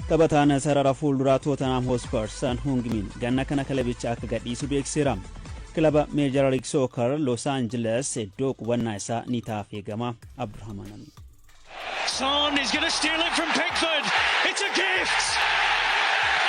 Taphataan sarara fuulduraa Tootanhaam Hotspur San Hungmin ganna kana kilabicha akka gadhiisu beeksiseera. Kilaba Major League Soccer Los Angeles iddoo qubannaa isaa ni taaf eegama. Abdurrahman Amin. Son is going to steal it from Pickford. It's a gift.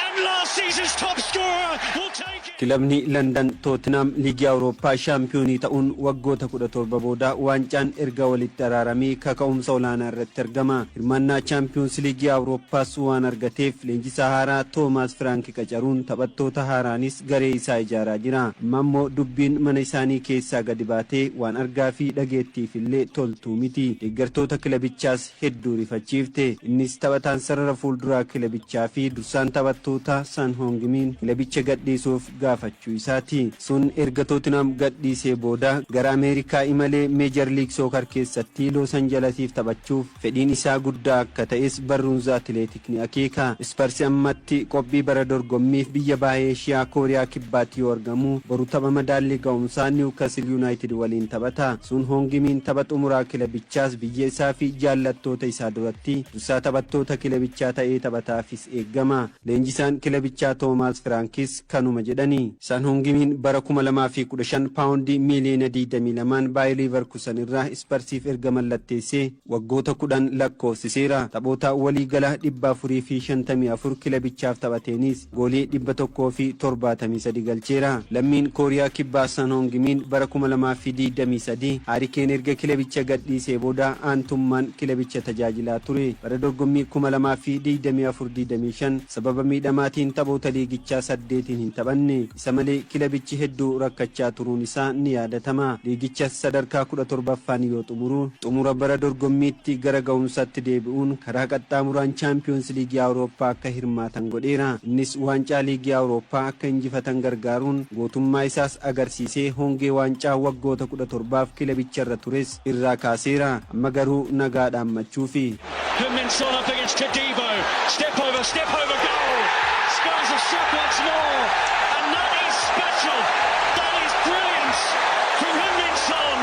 And last season's top scorer will take it. Kilabni Landan Tootinam Liigii Awurooppaa shaampiyoonii ta'uun waggoota 17 booda waancaan erga walitti araaramee kaka'umsa olaanaa irratti argama. Hirmaannaa Chaampiyoons Liigii Awurooppaas waan argateef leenjisaa haaraa Toomaas Firaanki qacaruun taphattoota haaraanis garee isaa ijaaraa jira. Amma immoo dubbiin mana isaanii keessaa gadi baatee waan argaa fi dhageettiif illee toltuu miti. Deeggartoota kilabichaas hedduu rifachiifte. Innis taphataan sarara fuulduraa kilabichaa fi dursaan taphattootaa San Hongimiin kilabicha gadhiisuuf gaafachuu isaati. Sun erga Tootinam gadhiisee booda gara Ameerikaa imalee Major League Soccer keessatti Los Angelesiif taphachuuf fedhiin isaa guddaa akka ta'es barruun The Athletic ni akeeka. Isparsi ammatti qophii bara dorgommiif biyya Baha Eeshiyaa Kooriyaa Kibbaatti yoo argamu, boru tapha madaallii ga'umsaa Niwkasil Yunaayitid waliin taphata. Sun Hongimiin tapha xumuraa kilabichaas biyya isaa fi jaallattoota isaa duratti dursaa taphattoota kilabichaa ta'ee taphataafis eegama. Leenjisaan kilabichaa Toomaas Firaankis kanuma jedhani. San Hongimiin bara 2015 paawundii miiliyoona 22n Baayir Liivarkusan irraa Isparsiif erga mallatteessee waggoota 10 lakkoofsiseera. Taphoota waliigala 454 kilabichaaf taphateenis goolii 173 galcheera. Lammiin Kooriyaa Kibbaa San Hongimiin bara 2023 Haari Keen erga kilabicha gadhiisee booda aantummaan kilabicha tajaajilaa ture. Bara dorgommii 2024-25 sababa miidhamaatiin taphoota liigichaa saddeetiin hin taphanne. Isa malee kilabichi hedduu rakkachaa turuun isaa ni yaadatama. Liigichas sadarkaa 17ffaan yoo xumuru, xumura bara dorgommiitti gara ga'umsaatti deebi'uun karaa qaxxaamuraan Chaampiyoons Liigii Awurooppaa akka hirmaatan godheera. Innis waancaa Liigii Awurooppaa akka injifatan gargaaruun gootummaa isaas agarsiisee hongee waancaa waggoota 17f kilabicharra tures irraa kaaseera. Amma garuu nagaa dhaammachuufi. Heung-min Son up against Todibo. Step over, step over, goal! Spurs have struck once more, and that is special. That is brilliance from Heung-min Son.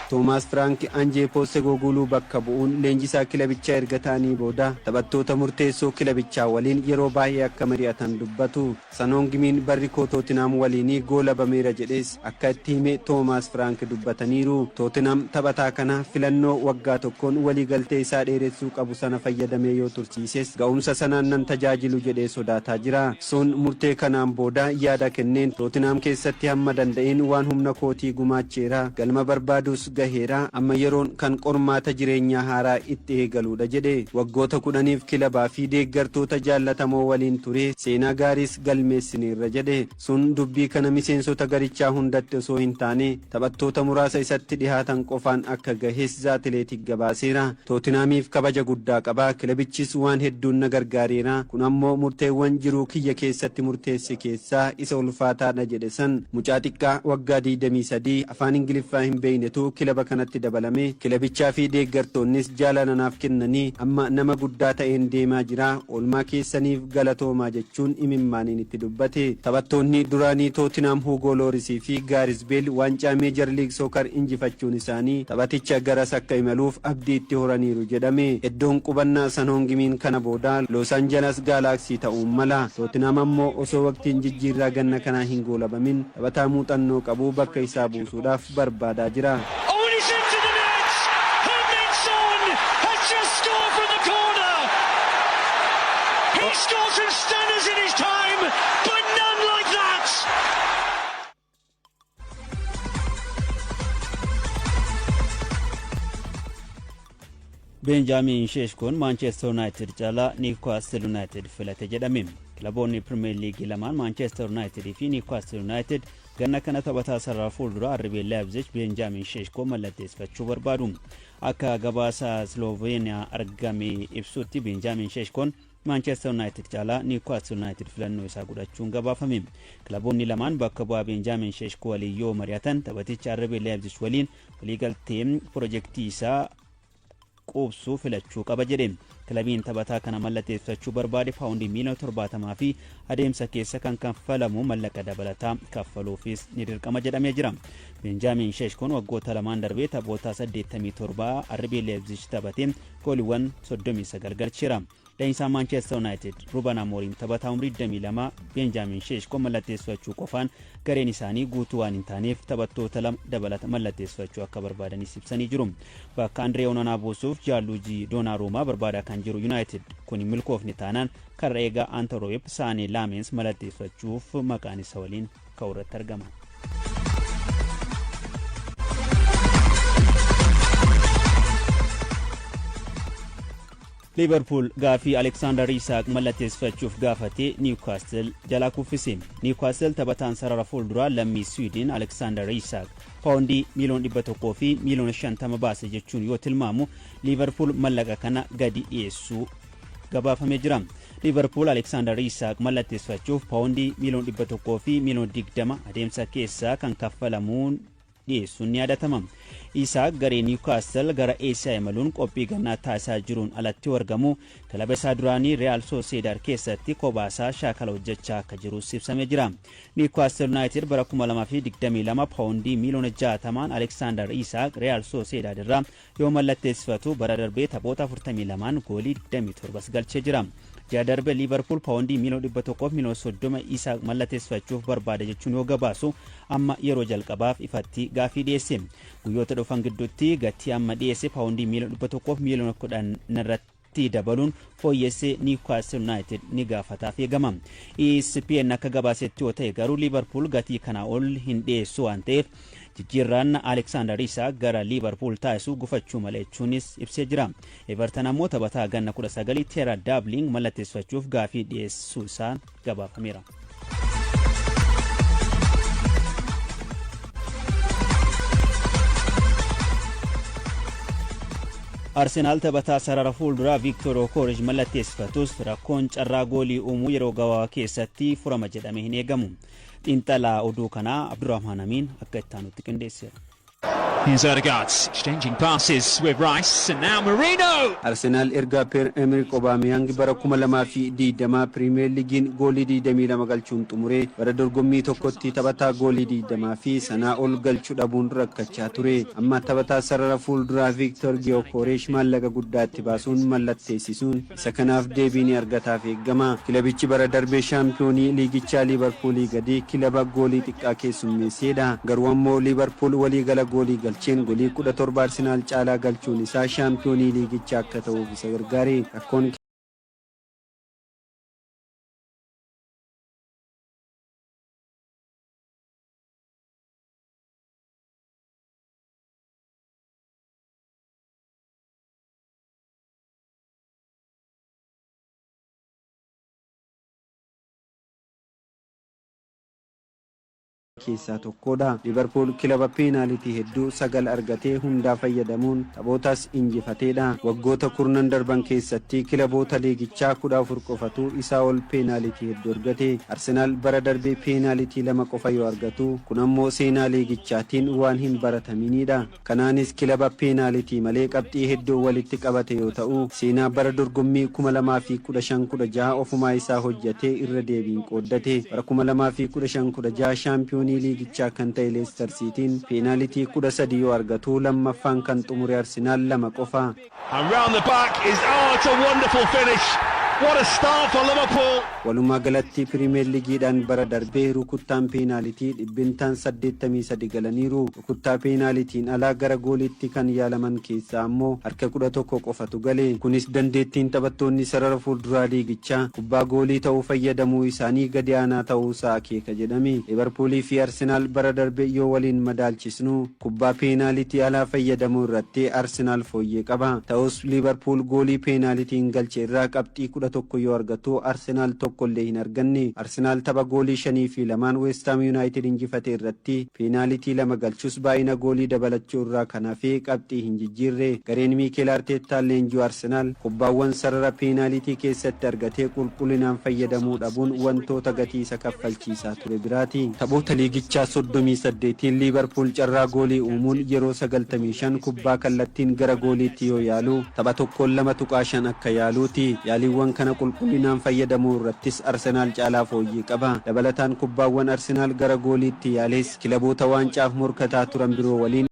Toomaas Firaanki Anjee Postecoglou bakka bu'uun leenjisaa kilabichaa erga ta'anii booda taphattoota murteessoo kilabichaa waliin yeroo baay'ee akka mari'atan dubbatu. San Hongimiin barri koo Tootinhaam waliinii goolabameera jedhees akka itti hime Toomaas Firaank dubbataniiru. Tootinhaam taphataa kana filannoo waggaa tokkoon waliigaltee isaa dheeressuu qabu sana fayyadamee yoo tursiises ga'umsa sanaan nan tajaajilu jedhee sodaataa jira. Sun murtee kanaan booda yaada kenneen, Tootinhaam keessatti hamma danda'een waan humna kootii gumaacheera, galma barbaadus gaheera, amma yeroon kan qormaata jireenyaa haaraa itti eegaluudha jedhe. Waggoota 10f kilabaa fi deeggartoota jaallatamoo waliin turee seenaa gaariis galmeessineerra jedhe. Sun dubbii kana miseensota garichaa hundatti osoo hin taane taphattoota muraasa isatti dhihaatan qofaan akka gahes The Athletic gabaaseera. Tootinhaamiif kabaja guddaa qaba, kilabichis waan hedduun na gargaareera, kun ammoo murteewwan jiruu kiyya keessatti murteesse keessaa isa ulfaataadha jedhe San. Mucaa xiqqaa waggaa 23 afaan Ingiliffaa hin beeknetu kilaba kanatti dabalame, kilabichaa fi deeggartoonnis jaalala naaf kennanii amma nama guddaa ta'een deemaa jira, oolmaa keessaniif galatoomaa jechuun imimmaaniin itti dubbate. Taphattoonni duraanii Tootinhaam Huugoo Loorisii fi Gaaris Beel waancaa Major League Soccer injifachuun isaanii taphaticha garas akka imaluuf abdii itti horaniiru jedhame. Eddoon qubannaa San Hongimiin kana booda Los Angeles Galaxy ta'uun mala. Tootinhaam ammoo osoo waqtiin jijjiirraa ganna kanaa hin goolabamin taphataa muuxannoo qabu bakka isaa buusuudhaaf barbaadaa jira. Oh, and it's into the net! Heung-min Son has just scored from the corner! He scored some stunners in his time, but none like that! Beenjaamiin Sheeshkoon Maanchestar Yuunaayitid caalaa Niwkaastil Yuunaayitid filate jedhame. Kilaboonni Pirimeer Liigii lamaan Maanchestar Yuunaayitid fi Niwkaastil Yuunaayitid ganna kana taphataa sarara fuulduraa RB Leipzig Beenjaamiin Sheeshkoo mallatteessifachuu barbaadu. Akka gabaasa Sloveeniyaa argame ibsutti, Beenjaamiin Sheeshkoon Maanchestar Yuunaayitid caalaa Niwkaastil Yuunaayitid filannoo isaa godhachuun gabaafame. Kilaboonni lamaan bakka bu'aa Beenjaamiin Sheeshkoo waliin yoo mari'atan, taphaticha RB Leipzig waliin waliigaltee pirojektii isaa quubsuu filachuu qaba jedhe. Kilabiin taphataa kana mallatteessifachuu barbaade paawundii miiliyoona 70 fi adeemsa keessa kan kaffalamu mallaqa dabalataa kaffaluufis ni dirqama jedhamee jira. Beenjaamiin Sheeshkoon waggoota lamaan darbee taphoota 87 RB Leipzig taphatee gooliiwwan 39 galcheera. Leenjisaan Maanchestar Yuunaayitid Ruben Amooriim taphataa umrii 22 Beenjaamin Sheeshkoo mallatteessifachuu qofaan gareen isaanii guutuu waan hin taaneef, taphattoota lama dabalata mallatteessifachuu akka barbaadanis ibsanii jiru. Bakka Andree Onanaa buusuuf Jaaluujii Doonaruumaa barbaadaa kan jiru Yuunaayitid, kun hin milkoofne taanaan karra eegaa Antaroweep Saanee Laamens mallatteeffachuuf maqaan isa waliin ka'u irratti argama. Liverpool gaafii Aleksaandar Isaak mallatteessifachuuf gaafate Niwkaastil jalaa kuffise. Niwkaastil taphataan sarara fuulduraa lammii Swiidin Aleksaandar Isaak paawundii miiliyoona 100 fi miiliyoona 50 baase jechuun yoo tilmaamu, Liverpool mallaqa kana gadi dhiyeessuu gabaafamee jira. Liverpool Aleksaandar Isaak mallatteessifachuuf paawundii miiliyoona 100 fi miiliyoona 20 adeemsa keessaa kan kaffalamuun dhiyeessuun ni yaadatama. Isaak garee Niwkaastil gara Eesiyaa imaluun qophii gannaa taasisaa jiruun alatti argamu, kilaba isaa duraanii Real Sociedad keessatti kophaasaa shaakala hojjechaa akka jirus ibsamee jira. Niwkaastil United bara 2022 paawundii miiliyoona 60n Aleksaandar Isaak Real Sociedad irraa yoo mallatteessifatu, bara darbee taphoota 42n goolii 27 galchee jira. Ji'a darbe Liverpool paawundii miiliyoona 100 fi miiliyoona 30 Isaak mallatteessifachuuf barbaada jechuun yoo gabaasu, amma yeroo jalqabaaf ifatti gaafii dhiyeesse. Guyyoota dhufan gidduutti gatii amma dhiyeesse paawundii miiliyoona 100 fi miiliyoona 10 irratti dabaluun fooyyessee Newcastle United ni gaafataaf eegama. ESPN akka gabaasetti yoo ta'e garuu, Liverpool gatii kanaa ol hin dhiyeessu waan ta'eef, jijjiirraan Aleksaandar Isaak gara Liverpool taasisu gufachuu mala jechuunis ibsee jira. Everton ammoo taphataa ganna 19 Teera Daabling mallatteessifachuuf gaafii dhiyeessuu isaa gabaafameera. Arsenaal taphataa sarara fuulduraa Viiktoor Okoorij mallatteessifatus, rakkoon carraa goolii uumuu yeroo gabaabaa keessatti furama jedhamee hin eegamu. Xiinxalaa oduu kanaa Abdurrahmaan Amiin akka itti aanutti qindeesseera. Here's Odegaard exchanging passes with Rice, and now Merino. Arsenaal erga Peer Emerick Aubameyang bara 2020 Piriimeer Liigiin goolii 22 galchuun xumuree, bara dorgommii tokkotti taphataa goolii 20 fi sanaa ol galchuu dhabuun rakkachaa ture. Amma taphataa sarara fuulduraa Viiktor Giyookoreesh maallaqa guddaatti baasuun mallatteessisuun isa kanaaf deebii ni argataaf eeggama. Kilabichi bara darbee shaampiyoonii liigichaa Liivarpuulii gadi kilaba goolii xiqqaa keessummeesseedha. Garuu ammoo Liivarpuul waliigala goolii galcheen goolii 17 Arsenaal caalaa galchuun isaa shaampiyoonii liigichaa akka ta'uuf isa gargaare. Rakkoon keessaa tokkodha. Liverpool kilaba peenaalitii hedduu sagal argatee hundaa fayyadamuun taphootas injifateedha. Waggoota kurnan darban keessatti kilaboota liigichaa 14 qofatu isaa ol peenaalitii hedduu argate. Arsenaal bara darbee peenaalitii lama qofa yoo argatu, kun ammoo seenaa liigichaatiin waan hin barataminidha. Kanaanis kilaba peenaalitii malee qabxii hedduu walitti qabate yoo ta'u, seenaa bara dorgommii 2015-16 ofumaa isaa hojjetee irra deebiin qooddate. Bara 2015-16 shaampiyoonii liigichaa kan ta'e Leicester Cityin peenaalitii 13 yoo argatu, lammaffaan kan xumure Arsenaal lama qofa. And round the back is, oh, it's a wonderful finish. What a start for Liverpool. Walumaa galatti Piriimeer Liigiidhaan bara darbee rukuttaan peenaalitii dhibbintaan 83 galaniiru. Rukuttaa peenaalitiin alaa gara gooliitti kan yaalaman keessaa ammoo harka 11 qofatu gale. Kunis dandeettiin taphattoonni sarara fuulduraa liigichaa kubbaa goolii ta'uu fayyadamuu isaanii gadi aanaa ta'uusaa akeeka jedhame. Liverpoolii fi Arsenaal bara darbe yoo waliin madaalchisnu, kubbaa peenaalitii alaa fayyadamuu irratti Arsenaal fooyyee qaba. Ta'us Liverpool goolii peenaalitiin galche irraa qabxii 11 yoo argatu, Arsenaal tokkollee hin arganne. Arsenaal tapha goolii 5-2n West Ham United injifate irratti peenaalitii lama galchus, baay'ina goolii dabalachuu irraa kan hafe qabxii hin jijjiirre. Gareen Miikeel Arteettaan leenji'u Arsenaal kubbaawwan sarara peenaalitii keessatti argatee qulqullinaan fayyadamuu dhabuun wantoota gatii isa kaffalchiisaa ture biraati. Taphoota liigichaa 38n Liivarpuul carraa goolii uumuun yeroo 95 kubbaa kallattiin gara gooliitti yoo yaalu, tapha tokkoon 2.5 akka yaaluuti. Yaaliiwwan kana qulqullinaan fayyadamuu irrattis Arsenaal caalaa fooyyee qaba. Dabalataan kubbaawwan Arsenaal gara gooliitti yaales kilaboota waancaaf morkataa turan biroo waliin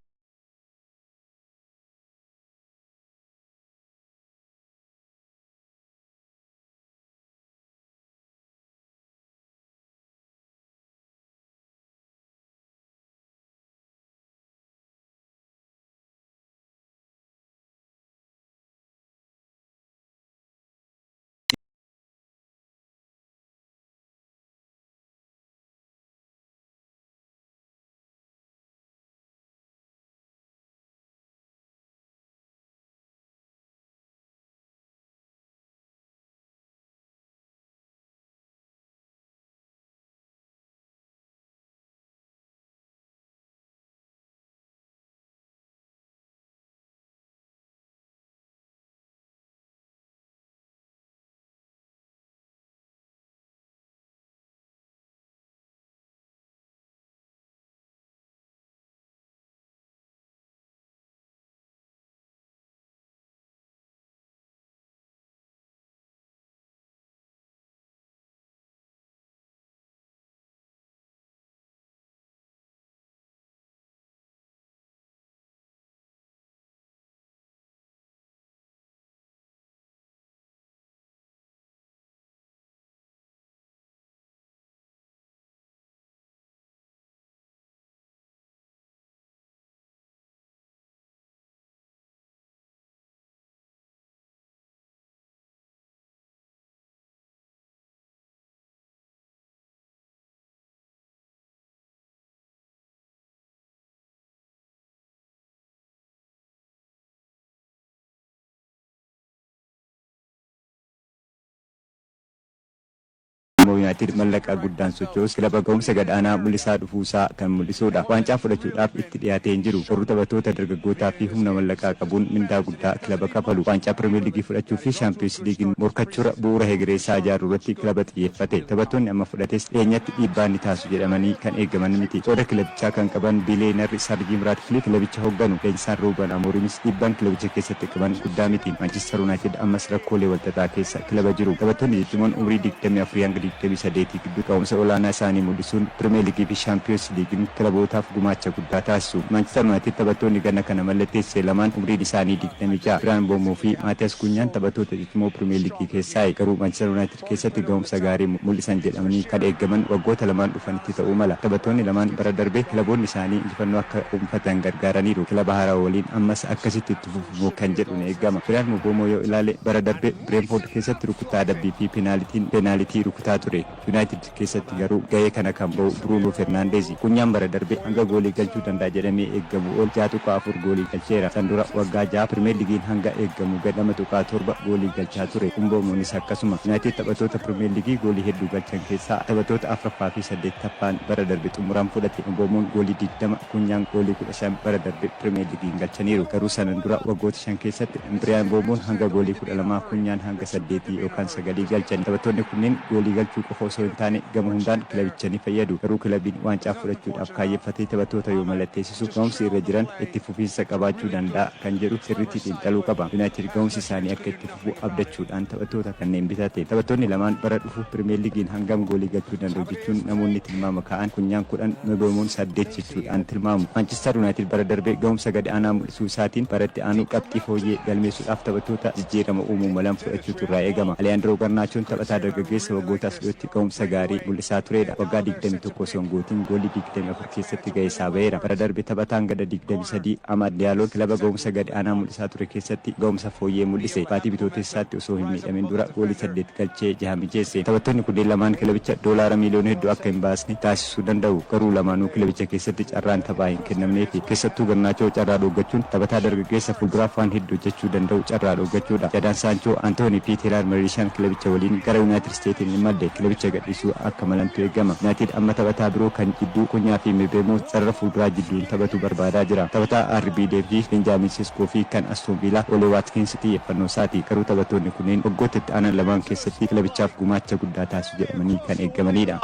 Immoo Yuunaayitid mallaqa guddaan socho'us kilaba ga'umsa gad-aanaa mul'isaa dhufuusaa kan mul'isudha. Waancaa fudhachuudhaaf itti dhiyaatee hin jiru. Garuu taphattoota dargaggootaa fi humna mallaqaa qabuun mindaa guddaa kilaba kafalu. Waancaa Pirimeer Liigii fudhachuu fi Shaampiyoons Liigiin morkachuura bu'uura hegereessaa ijaaruu irratti kilaba xiyyeeffate. Taphattoonni amma fudhates dhiyeenyatti dhiibbaa ni taasisu jedhamanii kan eegaman miti. Qooda kilabichaa kan qaban biliyeenarri Sir Jiim Raatcliffe kilabicha hoogganu. Leenjisaan Ruuben Amoorimis dhiibbaan kilabicha keessatti qaban guddaa miti. Maanchister Yuunaayitid ammas rakkoolee walxaxaa keessa kilaba jiru. Taphattoonni cicciimoon umrii 24 hanga 28 gidduu ga'umsa olaanaa isaanii mul'isuun Pirimeer Liigii fi Shaampiyoons Liigiin kilabootaaf gumaacha guddaa taasisu. Maanchister Yuunaayitid taphattoonni ganna kana mallatteessise lamaan umriin isaanii 26. Biraan Mbeumoo fi Maatiyaas Kunyaan taphattoota ciccimoo Pirimeer Liigii keessaa, garuu Maanchister Yuunaayitid keessatti ga'umsa gaarii mul'isan jedhamanii kan eegaman waggoota 2n dhufanitti ta'uu mala. Taphattoonni lamaan bara darbe kilaboonni isaanii injifannoo akka gonfatan gargaaraniiru. Kilaba haaraa waliin ammas akkasitti itti fufu kan jedhu ni eegama. Biraan Mbeumoo yoo ilaale, bara darbe Bireenfoord keessatti rukuttaa adabbii fi peenaalitiin peenaalitii rukutaa ture. Yuunaayitid keessatti garuu ga'ee kana kan ba'u Bruunoo Fernaandeezi. Kunyaan bara darbe hanga goolii galchuu danda'a jedhamee eeggamu ol 6.4 goolii galcheera. San dura waggaa 6 Pirimeer Liigiin hanga eeggamu gad 2.7 goolii galchaa ture. Mbeumoonis akkasuma. Yuunaayitid taphattoota Pirimeer Liigii goolii hedduu galchan keessaa taphattoota afraffaa fi saddeettaffaan bara darbe xumuraan fudhate. Mbeumoon goolii 20, Kunyaan goolii 15 bara darbe Pirimeer Liigiin galchaniiru. Garuu sanan dura waggoota 5 keessatti Biriyaan Mbeumoon hanga goolii 12, Kunyaan hanga saddeetii yookaan sagalii galchan. Taphattoonni kunneen goolii galchuu qofa osoo hin taane gama hundaan kilabicha ni fayyadu. Garuu kilabiin waancaa fudhachuudhaaf kaayyeeffatee taphattoota yoo mallatteessisu ga'umsi irra jiran itti fufiinsa qabaachuu danda'a kan jedhu sirriitti xiinxaluu qaba. Yuunaayitid ga'umsi isaanii akka itti fufu abdachuudhaan taphattoota kanneen bitate. Taphattoonni lamaan bara dhufu Pirimeer Liigiin hangam goolii galchuu danda'u jechuun namoonni tilmaama ka'an, Kunyaan 10, Mbeumoon 8 jechuudhaan tilmaamu. Maanchister Yuunaayitid bara darbe ga'umsa gad aanaa mul'isuu isaatiin baratti aanu qabxii fooyyee galmeessuudhaaf taphattoota jijjiirama uumuu malan fudhachuutu irraa eegama. Aliyaandiroo Garnaachoon taphataa dargaggeessa waggoota as dhiyootti ga'umsa gaarii mul'isaa turedha. Waggaa 21 osoo hin guutin goolii 24 keessatti ga'ee isaa ba'eera. Bara darbe taphataan gada 23 Amaad Diyaaloon kilaba ga'umsa gad aanaa mul'isaa ture keessatti ga'umsa fooyyee mul'ise. Baatii Bitootessaatti osoo hin miidhamin dura goolii saddeet galchee jaha mijeesse. Taphattoonni kunneen lamaan kilabicha doolaara miiliyoona hedduu akka hin baasne taasisuu danda'u. Garuu lamaanuu kilabicha keessatti carraan taphaa hin kennamneefi. Keessattuu Garnaachoo carraa dhooggachuun taphataa dargaggeessa fuulduraaf waan hedduu hojjechuu danda'u carraa dhooggachuudha. Jadaan Saanchoo, Antoonii fi Teelaar Mariishaan kilabicha waliin gara Yuunaayitid Isteetiin hin malle kilabicha gadhiisuu akka malantu eegama. Yuunaayitid amma taphataa biroo kan jidduu Kunyaa fi Mbeumoo sarara fuulduraa jidduun taphatu barbaadaa jira. Taphataa RB Leipzig Benjaamin Seeskoo fi kan Aston Villa Ole Watkins xiyyeeffannoo isaati. Garuu taphattoonni kunneen waggoota itti aanan lamaan keessatti kilabichaaf gumaacha guddaa taasisu jedhamanii kan eegamanidha.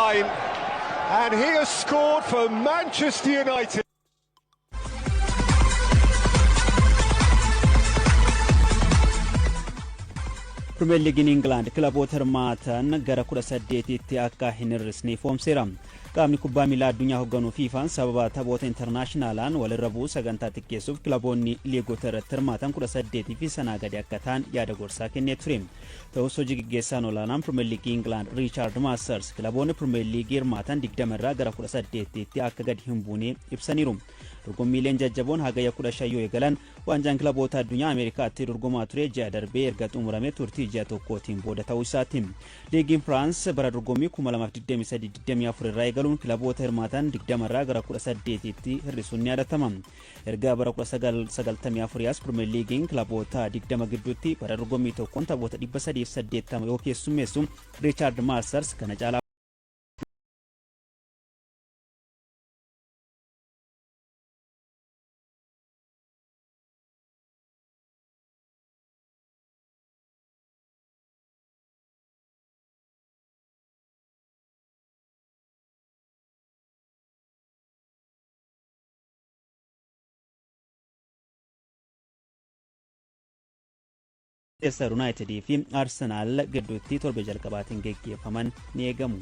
And he has scored for Manchester United. Pirimeer Liigiin Ingilaand kilaboota hirmaatan gara 18tti akka hin hir'isne ifoomseera. Qaamni kubbaa miilaa addunyaa hoogganuu FIFAn sababa taphoota intarnaashinaalaan walirra bu'uu sagantaa xiqqeessuuf kilaboonni liigota irratti hirmaatan 18 fi sanaa gadi akka ta'an yaada gorsaa kennee ture. Ta'us, hojii gaggeessaan olaanaan Pirimeer Liigii Ingilaand Riichaard Maasters kilaboonni Pirimeer Liigii hirmaatan 20 irraa gara 18tti akka gadi hin buune ibsaniiru. Dorgommiileen jajjaboon Hagayya 15 yoo eegalan, waancaan kilaboota addunyaa Ameerikaatti dorgomaa ture ji'a darbee erga xumurame turtii ji'a tokkootiin booda ta'uu isaati. Liigiin Firaans bara dorgommii 2023-24 irraa eegaluun kilaboota hirmaatan 20 irraa gara 18tti hir'isuun ni yaadatama. Erga bara 1994 as Pirimeer Liigiin kilaboota 20 gidduutti bara dorgommii tokkoon taphoota 380 yoo keessummeessu, Riichaard Maasters kana caalaa Manchester United fi Arsenal gidduutti torbe jalqabaatiin geggeeffaman ni eegamu.